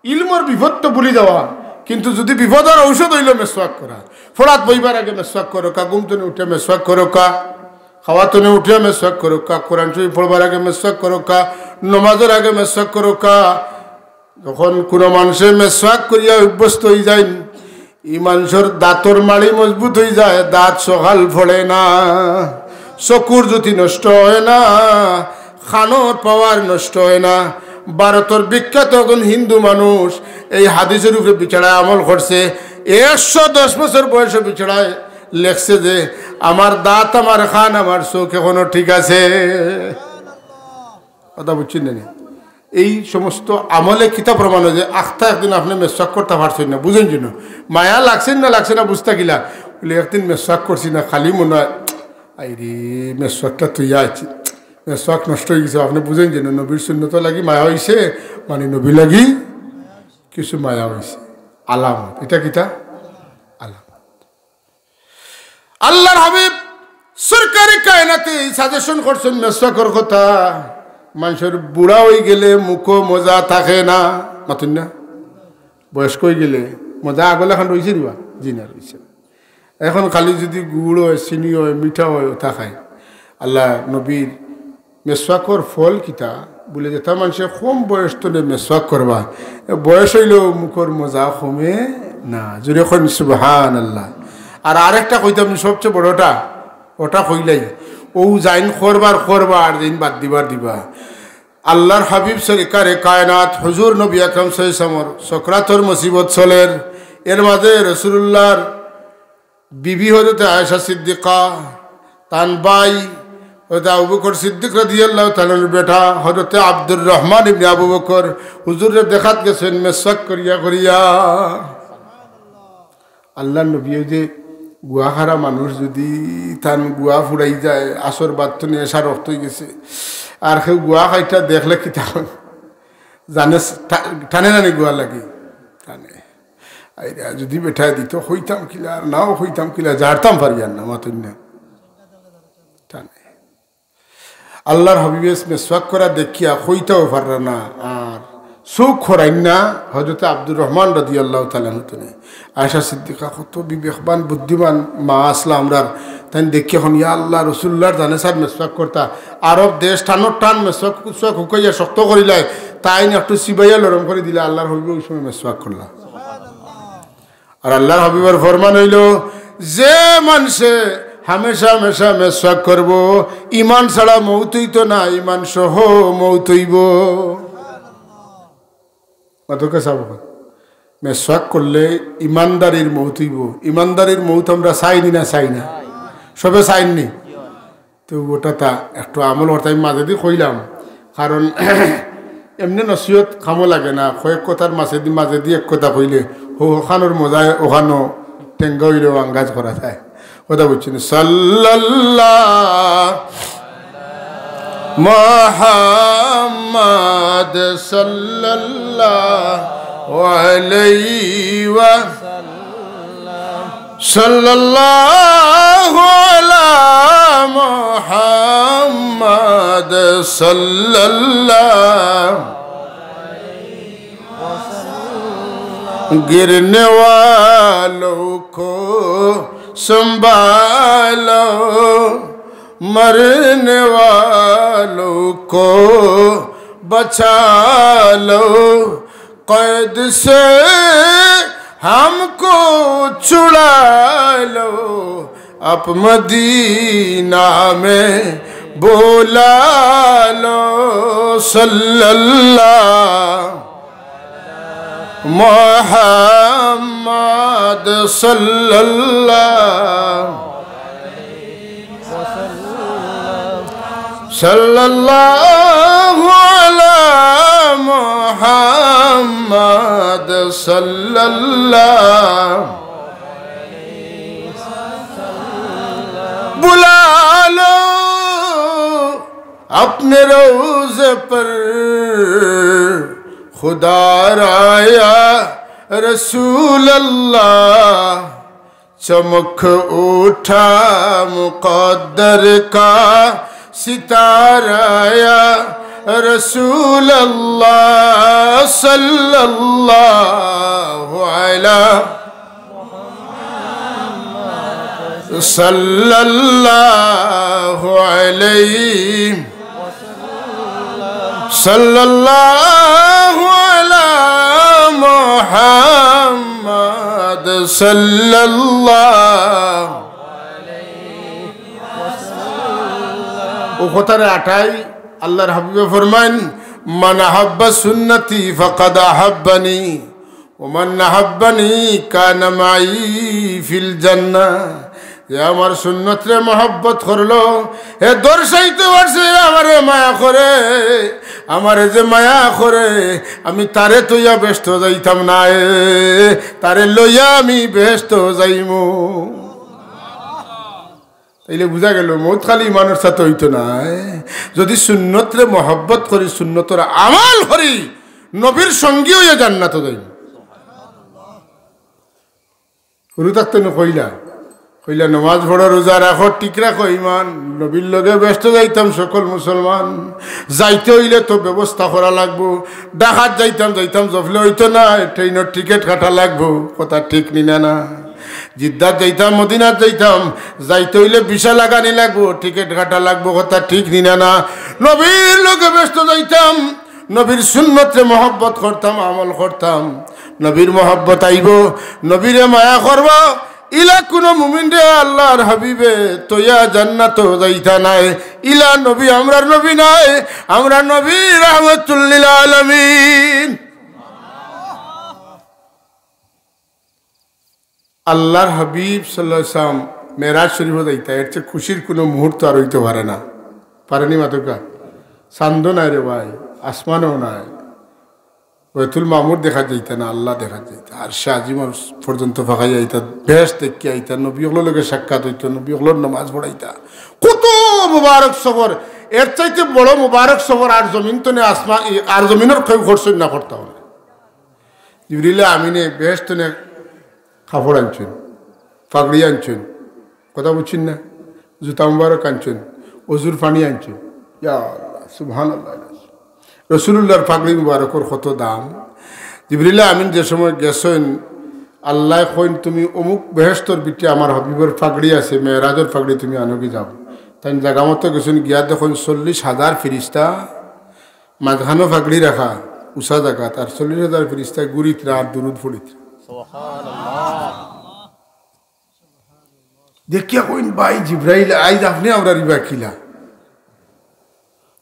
ইলমর বিপদ তো ভুলি যাওয়া, কিন্তু যুদি বিপদর ঔষধ অইলো মেসওয়াক করা। পড়াত বইবার আগে মেসওয়াক করউক্কা, ঘুম তনে উঠিয়া মেসওয়াক করউক্কা, খাওয়া তনে উঠিয়া মেসওয়াক করউক্কা, কোরআন শরীফ পড়বার আগে মেসওয়াক করউক্কা, নমাজর আগে মেসওয়াক করউক্কা। যখন কুনু মানষে মেসওয়াক করিয়া অভ্যস্ত অইযাইন, ই মানষর দাঁতর মাড়ি মজবুত অইযায়, দাঁত সকাল পড়ে না, চকুর জ্যোতি নষ্ট অয় না, কানর power নষ্ট অয় না। ভারতর বিখ্যাত একজন হিন্দু মানুষ এই হাদিসর উপরে বেচারায় আমল করছে। একশো দশ বছর বয়সে বেচারায় লেখছে যে, "আমার দাঁত, আমার কান, আমার চোখ এখনো ঠিক আছে।" কথা বুঝছইন নি? এই সমস্ত আমলে কিতা প্রমাণ অয় যে আখতা একদিন আপনে মেসওয়াক করতা পারছইন না, বুঝইন যেন। মায়া লাগছে না, লাগছে না, বুঝতা কিলা? বলে, "একদিন মেসওয়াক করছি না, খালি মনো অয়, আইরে, মেসওয়াকটা থইয়া আইছি, মেসওয়াক নষ্ট অইগেছে।" আপনে বুঝইন যেন নবীর সুন্নতর লাগি মায়া অইছে, মানে নবীর লাগি কিছু মায়া অইছে। আলামত। ইটা কিতা? আলামত। আল্লাহর হাবিব সরকারে কায়নাতে ই suggestion করছইন মেসওয়াকর কথা। মানষর বুড়া অইগেলে মুখো মজা থাকে না, মাতইন না? বয়স্ক অইগেলে মজা আগর লাখান রইছে নি বা? জি না, রইছে না। এখন খালি যুদি গুড় অয়, চিনি অয়, মিঠা অয়, অতা খায়। আল্লাহর নবীর মেসওয়াকর ফল কিতা? বলে, যেতা মানষে কম বয়স তনে মেসওয়াক করবা, এ বয়স অইলেও মুখর মজা কমে না। জোরে কইন সুবহানাল্লাহ। আর আরেকটা কইতাম, সবচেয়ে বড়টা, অটা কইলাই, অউ যেইন করবার করবা, আর যেইন বাদ দিবার দিবা। আল্লাহর হাবিব সরকারে কায়নাত হুজুর নবী আকরাম সাল্লাল্লাহু আলাইহি ওয়াসাল্লামর সকরাতর মুসিবত চলের, এর মাঝে রাসূলুল্লাহর বিবি হযরতে আয়েশা সিদ্দিকা, তান ভাই হযরতে আবু বকর সিদ্দিক রাদিয়াল্লাহু তাআলা আনহুর বেটা হযরতে আব্দুর রহমান ইবনে আবু বকর হুজুররে দেখাত গেছইন মেসওয়াক করিয়া করিয়া। আল্লাহর নবী, অউ যে গুয়া খারা মানুষ, যুদি তান গুয়া ফুরাই যায়, আসর বাদ তনে এশার অক্ত অইগেছে, আর কেউ গুয়া খাইতা দেখলে কিতা অয়? জানে, টা-, টানে না নি গুয়ার লাগি? টানে। আইরা, যুদি বেটায় দিতো, কইতাম কিলা, আর নাও কইতাম কিলা, জারতাম পারিয়ার না, মাতইন না। টানে। আল্লাহর হাবিবে মেসওয়াক করা দেখিয়া কইতাও পাররা না, আর চউখ খরাইন না, হযরতে আব্দুর রহমান রাদিয়াল্লাহু তাআলা আনহু তনে। আয়েশা সিদ্দিকা কত বিবেকবান, বুদ্ধিমান মা আছলা আমরার, তাইন দেখিয়া কইন, "ইয়া আল্লাহ, রাসূলুল্লাহর জানে ছার মেসওয়াক করতা।" আরব দেশ, টানর টান মেসওয়াক, মেসওয়াক হুকাইয়া শক্ত করিলায়, তাইন একটু চিবাইয়া লরম করি দিলা, আল্লাহর হাবিবে অউ সময় মেসওয়াক করলা। আর আল্লাহর হাবিবর ফরমান অইলো, যে মানষে হামেশা হামেশা মেসওয়াক করবো, ইমান ছাড়া মউত অইতো না, ইমান সহ মউত অইবো। অতকে সাব মেসওয়াক করলে ইমানদারির মউত অইবো। ইমানদারির মউত আমরা চাইনি না, চাই না? সবে চাইননি? তো অটা তা একটু আমল করতে আমি মাঝেদি কইলাম, কারণ এমনে নসিহত কামো লাগে না, কয়েক কথার মাঝেদি, মাঝেদি এক কথা কইলে হউ অখানোর মজায় অখানো টেঙ্গা অইলেও আঙ্গাজ করা যায়। কথা বুঝছইন নি? সাল্লাল্লাহু মুহাম্মদ সাল্লাল্লাহু আলাইহি ওয়া সাল্লাল্লাহু আলা মুহাম্মদ সাল্লাল্লাহু। गिरने वालों को संभालो, मरने वालों को बचा लो, कैद से हमको छुड़ा लो, अब मदीना में बुला लो। सल्लल्लाहु मुहम्मद सल्लल्लाहु সাল্লাল্লাহু আলা মুহাম্মদ সাল্লাল্লাহু। বুলা লো আপনে রওজে পর খুদা রায়া রসুল আল্লাহ। چمک اٹھا مقدر کا ستارہ یا رسول اللہ صلی اللہ علیہ صلی اللہ علیہ صلی اللہ علی محمد صلی اللہ۔ ও কথারে আটাই আল্লাহর হাবিবে ফরমাইন, "মান আহাব্বা সুন্নতি ফাকাদ আহাব্বানি, ওয়া মান আহাব্বানি কানা মাই ফিল জান্নাহ।" যে আমার সুন্নতরে মহব্বত করলো, হে দর্শাইতে পারছে আমারে মায়া করে, আমারে যে মায়া করে, আমি তারে থইয়া বেহেস্ত যাইতাম নায়, তারে লইয়া আমি বেহেস্ত যাইমু। তাইলে বুঝা গেল, মউত খালি ইমানর সাথে অইতো নায়। যদি সুন্নতরে মহব্বত করি, সুন্নতর আমল করি, নবীর সঙ্গী অইয়া জান্নাতো যাইমু। হুরু থাকতে নু কইলা, কইলা, "নমাজ পড়ো, রোজা রাখো, ঠিক রাখো ইমান, নবীর লগে বেহেস্ত যাইতাম সকল মুসলমান। যাইতে অইলে তো ব্যবস্থা করা লাগবো। ঢাকাত যাইতাম, যাইতাম জফলে অইতো নায়, ট্রেইনর টিকিট কাটা লাগবো, কথা ঠিক নি না না? জিদ্দাত যাইতাম, মদিনাত যাইতাম, যাইতে অইলে ভিসা লাগানি লাগবো, টিকিট কাটা লাগবো, কথা ঠিক নি না না? নবীর লগে বেহেস্ত যাইতাম, নবীর সুন্নতরে মহব্বত করতাম, আমল করতাম, নবীর মহব্বত আইবো, নবীরে মায়া করবো।" ইলা কুনু মুমিনরে আল্লাহর হাবিবে থইয়া জান্নাতো যাইতা নায়। ইলা নবী আমরার নবী নায়, আমরার নবী রাহমাতুল লিল আলামিন। আল্লাহর হাবিব সাল্লাল্লাহু আলাইহি ওয়াসাল্লাম মেরাজ শরীফো যাইতা, এর চেয়ে খুশির কুনু মুহূর্ত আর অইতো পারে না। পারেনি মাতউক্কা? চান্দও নাই রে ভাই, আসমানও নাই। বাইতুল মামুর দেখা যাইতা না, আল্লাহ দেখা যাইতা। আরশে আজিম পর্যন্ত ফাঁকাইয়া আইতা, বেহেস্ত দেখিয়া আইতা, নবী অকলর লগে সাক্ষাৎ অইতো, নবী অকলর নমাজ পড়াইতা। কত মুবারক সফর, এর চাইতে বড় মুবারক সফর আর জমিন তনে আসমা-, আর জমিনর কেউ করছইন না, করতাও না। জিবরিলে আমিনে বেহেস্ত তনে কাপড় আনছইন, পাগড়ি আনছইন, কথা বুঝছইন না? জুতা মুবারক আনছইন, অজুর পানি আনছইন। ইয়া আল্লাহ, সুবহানাল্লাহ। রসুলুল্লাহর পাগড়ি মুবারকর কত দাম। জিবরিল আমিন যে সময় গেছইন, আল্লায় কইন, "তুমি অমুক বেহেস্তর ভিতরে আমার হাবিবর পাগড়ি আছে, মেরাজর পাগড়ি, তুমি আনোগি যাও।" তাইন জাগা মতো গেছইন, গিয়া দেখইন চল্লিশ হাজার ফিরিস্তা মাঝখানো পাগড়ি রাখা, উষা জাগাত, আর চল্লিশ হাজার ফিরিস্তায় ঘুরিতরা আর দুরুদ পড়িতরা। দেখিয়া কইন, "ভাই জিব্রাইল, আইজ আপনে আমরার ইবা কিলা?"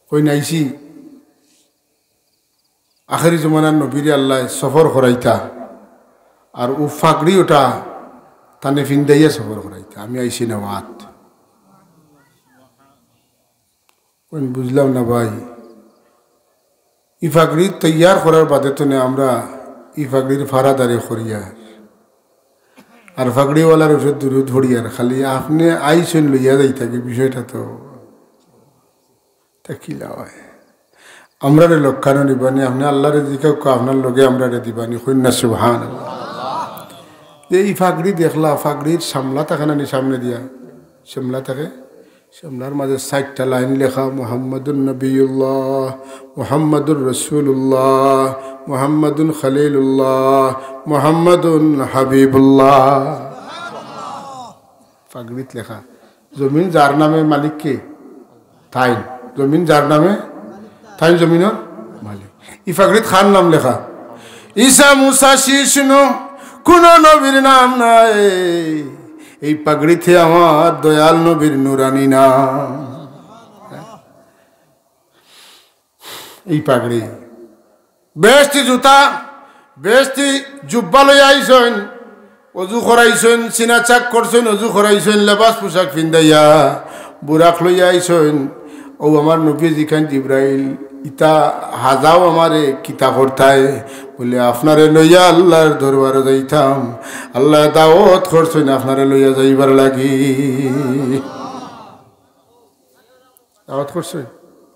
কইন, "আইছি, আখেরি জমানার নবীরে আল্লায় সফর করাইতা, আর অউ পাগড়ি ওটা তানে ফিন্দাইয়া সফর করাইতা, আমি আইছি নেওয়াত।" কইন, "বুঝলাম না ভাই, ই পাগড়ি তৈয়ার করার বাদে তনে আমরা ই পাগড়ির ফারাদারি করিয়ার, আর পাগড়িওয়ালার উপরে দুরুদ পড়িয়ার, খালি আপনে আইছইন লইয়া যাইতা কি, বিষয়টা তো তা কিলা অয়? আমরারে লগে কেনে নিবানি, আপনে আল্লারে জিকাউক্কা, আপনার লগে আমরারে দিবানি।" কইন না সুবহানাল্লাহ। যে ই পাগড়ি দেখলা, পাগড়ির সামলা থাকে না নি সামনে দিয়া? সামলা থাকে। সামলার মাঝে চাইরটা লাইন লেখা, "মুহাম্মাদুন নবিয়ুল্লাহ, মুহাম্মাদুর রাসূলুল্লাহ, মুহাম্মাদুন খলিলুল্লাহ, মুহাম্মাদুন হাবিবুল্লাহ।" পাগড়িত লেখা। জমিন যার নামে মালিক কে? তাইন। জমিন যার নামে, তাইন জমিনর মালিক। ই পাগড়িত কার নাম লেখা? ঈসা, মুসা, শীষ নু, কুনু নবীর নাম নাই। এই পাগড়িতে আমার দয়াল নবীর নুরানি নাম। এই পাগড়ি। বেহেশতি জুতা, বেহেশতি জুব্বা লইয়া আইছইন, অজু করাইছইন, সিনা চাক করছইন, অজু করাইছইন, লেবাস পোশাক ফিন্দাইয়া, বুরাক লইয়া আইছইন। ও আমার নবী জিকাইন, "জিব্রাইল, ইতা হাজাও আমারে কিতা করতায়?" বলে, "আপনারে লইয়া আল্লাহর দরবারো যাইতাম, আল্লায় দাওয়াত করছইন আপনারে লইয়া যাইবার লাগি।" দাওয়াত করছইন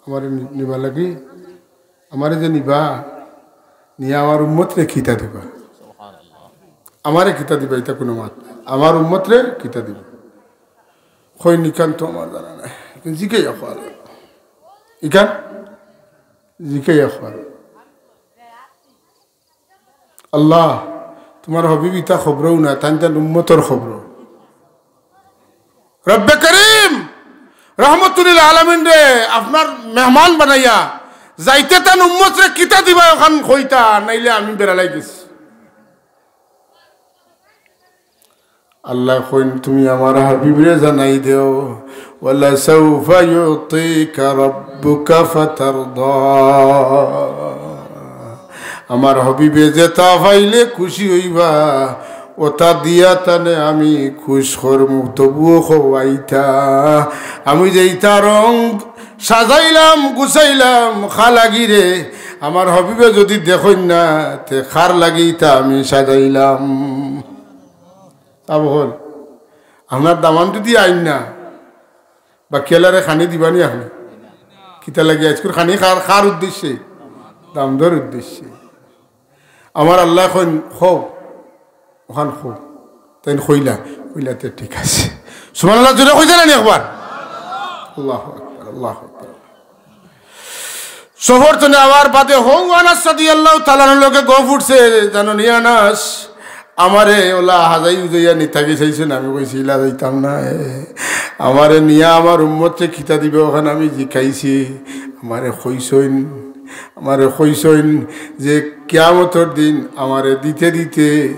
আমারে নি-, নিবার লাগি। আমারে যে নিবা, নিয়া আমার উম্মতরে কিতা দিবা? আমারে কিতা দিবা, ইতা কুনু মাত নাই। আমার উম্মতরে কিতা দিবা? কইন, "ইখান তো আমার জানা নাই।" জিকাইয়া কওয়া লাগবো। ইখান জিকাইয়া কওয়া লাগবো। আল্লাহ, তুমার হাবিব ইতা খবরও না, তান তান উম্মতর খবর। রব্বে করিম, রহমতুল্লিল আলামিনরে আপনার মেহমান বানাইয়া যাইতে তান উম্মতরে কিতা দিবা অখান কইতা, নাইলে আমি বেড়ালাই গেছি। আল্লায় কইন, "তুমি আমার হাবিবরে জানাই দেও, ওয়ালা সাউফা ইউতিকা রাব্বুকা ফাতারদা।" আমার হাবিবে যেতা পাইলে খুশি অইবা, ওতা দিয়া তানে আমি খুশ করমু, তবুও কওয়াইতা। আমি যে ইতা রং সাজাইলাম, গুছাইলাম, খা লাগি রে, আমার হাবিবে যুদি দেখইন না, তে খার লাগি ইতা আমি সাজাইলাম। তা বহল, আপনার দামান যুদি আইন না, বাকিআলারে খানি দিবানি আপনে? কিতা লাগি আইজকুর খানি খার, খার উদ্দেশ্যে? দামদর উদ্দেশ্যে। আমার আল্লায় কইন, "কও, অখান কও।" তাইন কইলা, কইলা, "তে ঠিক আছে।" সুবহানাল্লাহ, জোরে কইতা নানি একবার? আল্লাহু আকবার, আল্লাহু আকবার। সফর তনে আওয়ার বাদে হউ আনাস রাদিয়াল্লাহু তাআলা আনহুর লগে গফ উঠছে, "জানো নি আনাস, আমারে ওলা হাজাই উজাইয়া নিতা গেছাইছইন, আমি কইছি ইলা যাইতাম না, এ। আমারে নিয়া আমার উম্মতরে কিতা দিবা অখান আমি জিকাইছি, আমারে কইছইন, আমারে কইছইন যে কিয়ামতর দিন আমারে দিতে দিতে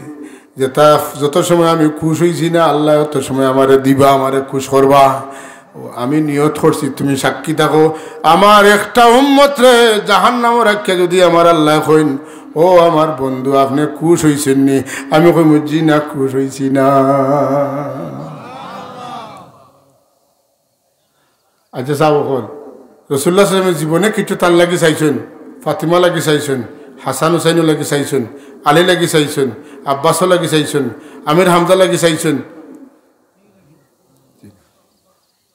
যেতা, যত সময় আমি খুশ অইছি না, আল্লায় অত সময় আমারে দিবা, আমারে খুশ করবা। ও, আমি নিয়ত করছি, তুমি সাক্ষী থাকো, আমার একটা উম্মতরে জাহান্নামো রাখিয়া যুদি আমার আল্লায় কইন, 'ও আমার বন্ধু, আপনে খুশ অইছইন নি?' আমি কইমু, 'জি না, খুশ অইছি না।'" আচ্ছা, সাব অকল, রাসুলুল্লাহ সাল্লাল্লাহু আলাইহি ওয়াসাল্লামে জীবনে কিছু তার লাগি চাইছইন, ফাতিমা লাগি চাইছইন, হাসান হুসাইন লাগি চাইছইন, আলী লাগি চাইছইন, আব্বাস লাগি চাইছইন, আমির হামজা লাগি চাইছইন।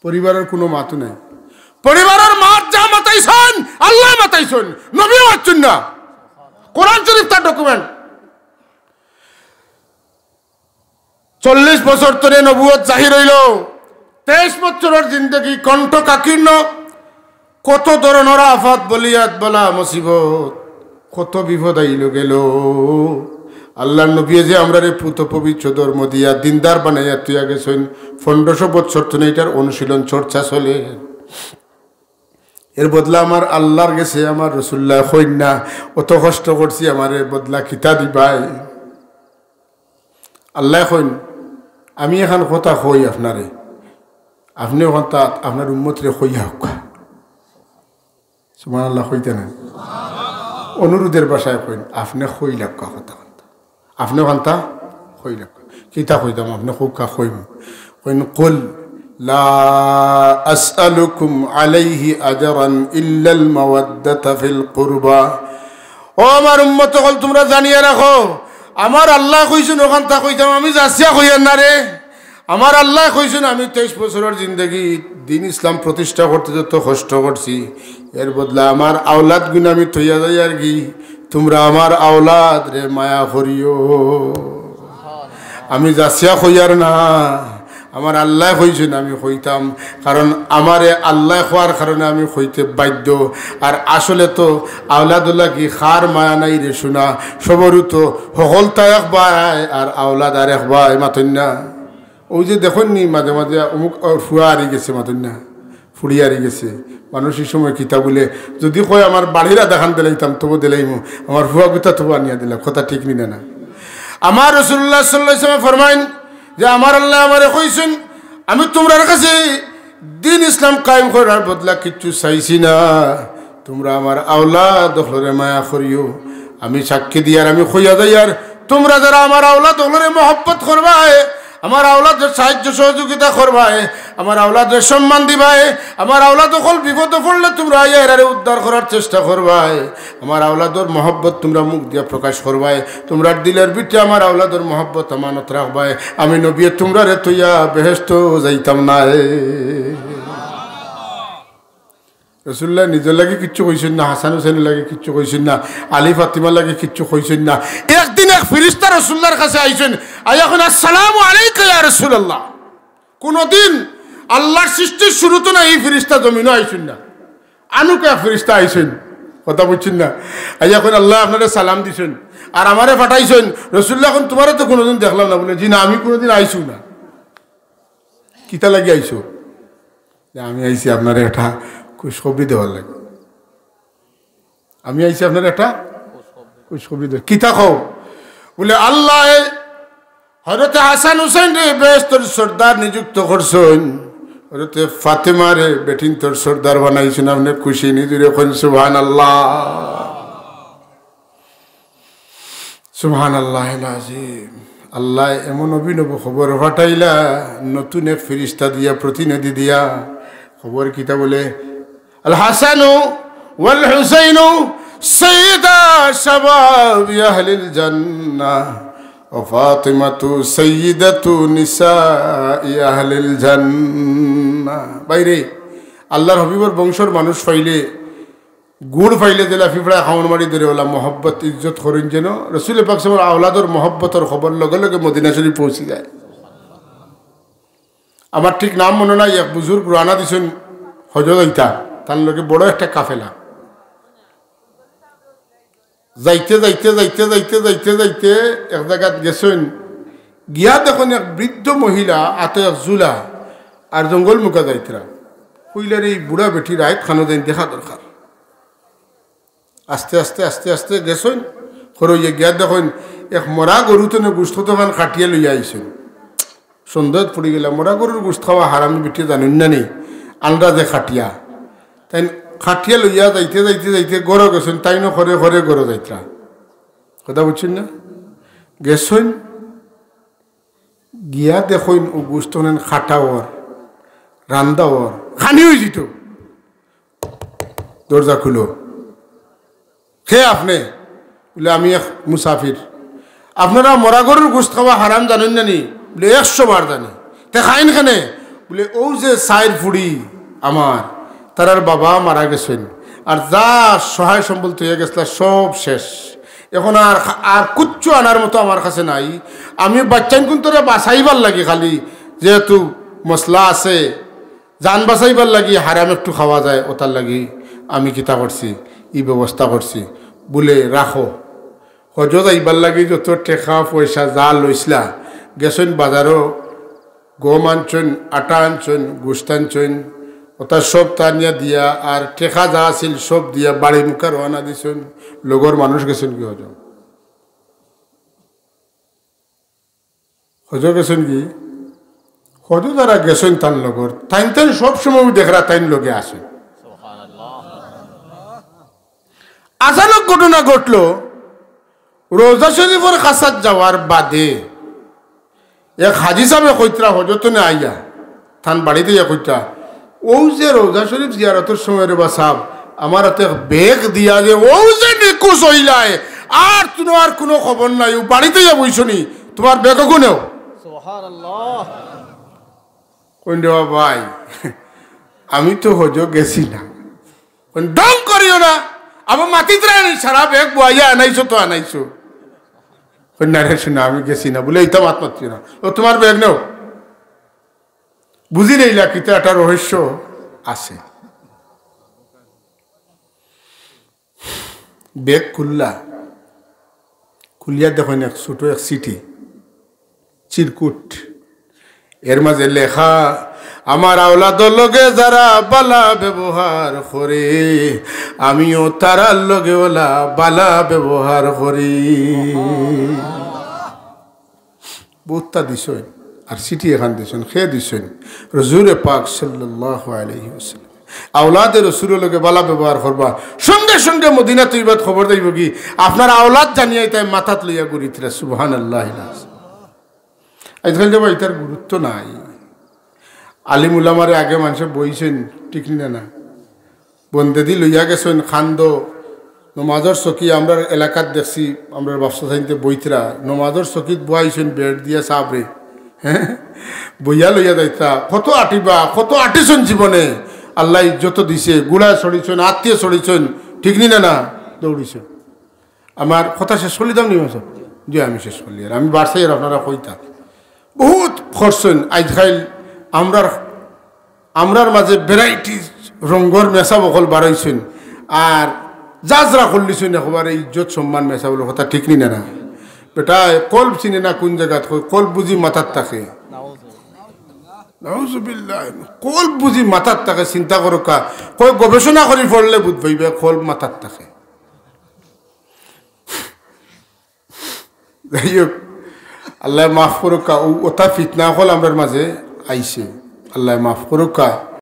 পরিবারর কুনু মাতও নাই। পরিবারর মাত যা মাতাইছইন, আল্লায় মাতাইছইন, নবীয়ে মাতছইন না। কোরআন শরীফ তার document। চল্লিশ বছর তনে নবুয়ত জাহির অইলো, তেইশ বছরর জিন্দেগি কণ্ঠ কাকীর্ণ, কত ধরনর আফাত, বলিয়াত, বালা, মুসিবত, কত বিপদ আইলো গেলো। আল্লার নবীয়ে যে আমরারে পুত পবিত্র ধর্ম দিয়া দিনদার বানাইয়া থইয়া গেছইন, পনেরোশো বছর তনে ইটার অনুশীলন চর্চা চলে। এর বদলা আমার আল্লার গেছে আমার রাসুলুল্লায় কইন না, "অত কষ্ট করছি, আমারে বদলা কিতা দিবায়?" আল্লায় কইন, "আমি এখান কথা কই আপনারে, আপনে অখানতা আপনার উম্মতরে কইয়া হউক্কা।" সুবহানাল্লাহ কইতা না? অনুরোধের ভাষায় কইন, "আপনে কইলাউক্কা কথা অখানতা।" আপনে অখানতা কইলাউক্কা। কিতা কইতাম, আপনে কউক্কা কইমু। কইন, "কুল লা আসআলুকুম আলাইহি আজরান ইল্লাল মাওয়াদ্দাতা ফিল কুরবা।" ও আমার উম্মত অকল, তুমরা জানিয়া রাখো, আমার আল্লায় কইছইন অখানতা কইতাম, আমি যাচিয়া কইয়ার না রে। আমার আল্লায় কইছইন, আমি তেইশ বছরর জিন্দেগি দিন ইসলাম প্রতিষ্ঠা করতে যত কষ্ট করছি, এর বদলা আমার আওলাদ গুইন আমি থইয়া যাইয়ারগি, তুমরা আমার আওলাদরে মায়া করিও। আমি যাচিয়া কইয়ার না, আমার আল্লায় কইছইন আমি কইতাম, কারণ আমারে আল্লায় কওয়ার কারণে আমি কইতে বাধ্য। আর আসলে তো আওলাদর লাগি কার মায়া নাই রে সোনা, সবরউ তো হকলতা এক ভাই আর আওলাদ আর এক ভাই, মাতইন না? অউ যে দেখইন নি মাঝে মাঝে অমুক, "অউ ফুয়া হারি গেছে", মাতইন না? ফুড়ি হারি গেছে। মানুষ ই সময় কিতা বুলে, যুদি কয়, "আমার বাড়ির আধাখান দিলাইতাম, তবু দিলাইমু, আমার ফুয়াগুতা তবু আনিয়া দিলাও", কথা ঠিক নি না? আমার রাসুলুল্লাহ সাল্লাল্লাহু আলাইহি ওয়াসাল্লাম ফরমাইন যে, "আমার আল্লায় আমারে কইছইন, আমি তুমরার কাছে দিন ইসলাম কায়েম করার বদলা কিচ্ছু চাইছি না, তুমরা আমার আওলাদ অকলরে মায়া করিও।" আমি সাক্ষী দিয়ার, আমি কইয়া যাইয়ার, তুমরা যারা আমার আওলাদ অকলরে মহব্বত করবায়, আমার আওলাদরে সাহায্য সহযোগিতা করবায়, আমার আওলাদরে সম্মান দিবায়, আমার আওলাদ অকল বিপদো পড়লে তুমরা আইয়া এরারে উদ্ধার করার চেষ্টা করবায়। আমার আওলাদর মহব্বত তুমরা মুখ দিয়া প্রকাশ করবায়, তুমরার দিলর ভিতরে আমার আওলাদর মহব্বত আমানত রাখবায়। আমি নবীয়ে তুমরারে থইয়া বেহেশতো যাইতাম নায়। রসুলুল্লায় নিজর লাগি কিচ্ছু কইছইন না, হাসান হুসেনর লাগি কিচ্ছু কইছইন না, আলী ফাতিমার লাগি কিচ্ছু কইছইন না। একদিন এক ফিরিস্তা রসুলুল্লার কাছে আইছইন, আইয়া কইন, "আসসালামু আলাইকা ইয়া রাসূলুল্লাহ।" কুনুদিন আল্লার সৃষ্টির শুরুত না ই ফিরিস্তা জমিনো আইছইন না। আনুক এক ফিরিস্তা আইছইন, কথা বুঝছইন না? আইয়া কইন, "আল্লায় আপনারে সালাম দিছইন, আর আমারে পাঠাইছইন।" রসুলুল্লায় কইন, "তুমারে তো কুনুদিন দেখলাম না।" বুলে, "জি না, আমি কুনুদিন আইছু না।" "কিতা লাগি আইছো?" "যে আমি আইছি আপনারে একটা খুশখবরি দেওয়ার লাগি।" "আমি আইছি আপনারে একটা খুশখবরি দেওয়ার।" "কিতা কও?" বুলে, "আল্লায় হযরতে হাসান হুসেনরে বেহেশতর সর্দার নিযুক্ত করছইন, হযরতে ফাতেমারে বেটিন্তর সর্দার বানাইছইন, আপনে খুশি নি?" জুরে কইন, "সুবহানাল্লাহ।" সুবহানাল্লাহিল আজিম। আল্লায় এমন অভিনব খবর পাঠাইলা, নতুন এক ফিরিস্তা দিয়া, প্রতিনিধি দিয়া। খবর কিতা বুলে? "আল হাসানু ওয়াল হুসাইনু সাইয়্যিদা শাবাবি আহলিল জান্নাহ ওয়া ফাতিমাতু সাইয়্যিদাতু নিসাই আহলিল জান্নাহ।" ভাইরে, আল্লার হাবিবর বংশর মানুষ পাইলে গুড় পাইলে যেলা ফিফড়ায় কামড় মারি ধরে, অউলা মহব্বত ইজ্জত করইন যেন। রসুল পাক সাল্লাল্লাহু আলাইহি ওয়াসাল্লামর আওলাদর মহব্বতর খবর লগে লগে মদিনা শরীফ পৌঁছি যায়। আমার ঠিক নাম মনো নাই, এক বুজুর্গ রওয়ানা দিছইন হজো যাইতা, তান লগে বড় একটা কাফেলা। যাইতে যাইতে যাইতে যাইতে যাইতে যাইতে এক জাগাত গেছইন, গিয়া দেখইন এক বৃদ্ধ মহিলা আতো এক জুলা আর জঙ্গল মুখা যাইতরা। কইলা, "রে, ই বুড়া বেটি রাইত খানো যাইন দেখা দরকার।" আস্তে আস্তে আস্তে আস্তে গেছইন, খরইয়া গিয়া দেখইন এক মরা গরু তনে গুস্ত তখান কাটিয়া লইয়া আইছইন। সন্দেহত পড়ি গেলা, মরা গরুর গুস্ত খাওয়া হারাম, বেটি জানইন না নি, আন্দাজে কাটিয়া। তাইন কাটিয়া লইয়া যাইতে যাইতে যাইতে ঘরো গেছইন, তাইনও খরে খরে ঘরো যাইতরা। কথা বুঝছইন না? গেছইন, গিয়া দেখইন অউ গুস্ত অনেন কাটা অর, রান্দা অর, খানি অইযিতো। দরজা খুলো। "কে আপনে?" বুলে, "আমি এক মুসাফির।" "আপনারা মরা গরুর গুস্ত খাওয়া হারাম জানইন না নি?" বুলে, "একশো বার জানি।" "তে খাইন কেনে?" বুলে, "অউ যে চাইর ফুড়ি আমার, তারার বাবা মারা গেছইন, আর যা সহায় সম্বল থইয়া গেছলা সব শেষ। এখন আর, আর কুচ্ছু আনার মতো আমার কাছে নাই। আমি বাইচ্চাইন কুন্তরে বাঁচাইবার লাগি খালি, যেহেতু মসলা আছে, জান বাঁচাইবার লাগি হারাম একটু খাওয়া যায়, অতার লাগি আমি কিতা করছি, ই ব্যবস্থা করছি।" বুলে, "রাখো।" হজো যাইবার লাগি যত টেকা পয়সা যা লইছলা, গেছইন বাজারো, গম আনছইন, আটা আনছইন, গুস্ত আনছইন, অতা সব তা আনিয়া দিয়া আর টেকা যা আছিল সব দিয়া বাড়ি মুখা রওয়ানা দিছইন। লগর মানুষ গেছইন গি হজো? হজো গেছইন গি? হজো যারা গেছইন তান লগর, তাইন তাইন সব সময় দেখরা তাইন লগে আছইন। আচানক ঘটনা ঘটলো, রওজা শরীফর কাছাত যাওয়ার বাদে এক হাজি সাবে কইতরা হজো তনে আইয়া, তান বাড়িত আইয়া কইতরা, "অউ যে রওজা শরীফ জিয়ারতর সময় রে বা সাব, আমার আতো এক ব্যাগ দিয়া যে অউ যে নিখোঁজ অইলায়, আর তুনো আর কুনু খবর নাই, অউ বাড়িত আইয়া বইছো নি, তুমার ব্যাগ অগু নেও।" সুবহানাল্লাহ। কইন, "রে বা ভাই, আমি তো হজো গেছি না।" কইন, "ঢং করিও না, আবার মাতিতরা নি, সারা ব্যাগ বওয়াইয়া আনাইছো তো আনাইছো।" কইন, "না রে সোনা, আমি গেছি না।" বুলে, "ইতা মাত মাতিও না, অউ তুমার ব্যাগ নেও।" বুঝি লইলা কিতা একটা রহস্য আছে। ব্যাগ খুললা, খুলিয়া দেখইন এক ছোট এক চিঠি, চিরকুট। এর মাঝে লেখা, "আমার আওলাদর লগে যারা বালা ব্যবহার করে, আমিও তারার লগে অলা বালা ব্যবহার করি।" বউততা দিছইন, আর চিঠি এখান দিছইন, কে দিছইন? হুজুরে পাক সাল্লাল্লাহু আলাইহি ওয়াসাল্লাম। আওলাদে রসুলর লগে বালা ব্যবহার করবা, সঙ্গে সঙ্গে মদিনা তৈবাত খবর যাইবো গি, আপনার আওলাদ জানিয়া ইতায় মাথাত লইয়া ঘুরিতরা। সুবহানাল্লাহ। আইজকাইল যে বা ইতার গুরুত্ব নাই। আলিম উলামারে আগে মানষে বইছইন, ঠিক নি না? বন্দেদি লইয়া গেছইন, খান্দ, নমাজর চকি আমরার এলাকাত দেখছি, আমরার বাফসা সাইনতে বইতরা, নমাজর চকিত বওয়াইছইন বেড দিয়া সাবরে, হ্যাঁ, বইয়া লইয়া যাইতা। কত আটিবা, কত আটিছইন জীবনে, আল্লায় ইজ্জত দিছে, গুড়ায় ছড়িছইন, আত্তিয়ে ছড়িছইন, ঠিক নি না? না, দৌড়িছইন। আমার কথা শেষ করিলিতাম নি মাস্টার? জি, আমি শেষ করিলিয়ার। আমি বারছাই আর আপনারা কইতা। বহুত করছইন। আইজকাইল আমরার, আমরার মাঝে ভ্যারাইটি রঙ্গর মেসাব অকল বারইছইন। আর যাজরা করিলিছইন একবারে ইজ্জত সম্মান মেসাবর কথা, ঠিক নি না? না, বেটায় কলব চিনে না কুন জাগাত, কয় কলব বুঝি মাথাত থাকে। নাউজুবিল্লাহ। কলব বুঝি মাথাত থাকে, চিন্তা করউক্কা। কয় গবেষণা করি পড়লে বুঝ পাইবা, কলব মাথাত থাকে। যাই হোক, আল্লায় মাফ করউক্কা, অউ অতা ফিতনা অকল আমরার মাঝে আইছে। আল্লায় মাফ করউক্কা।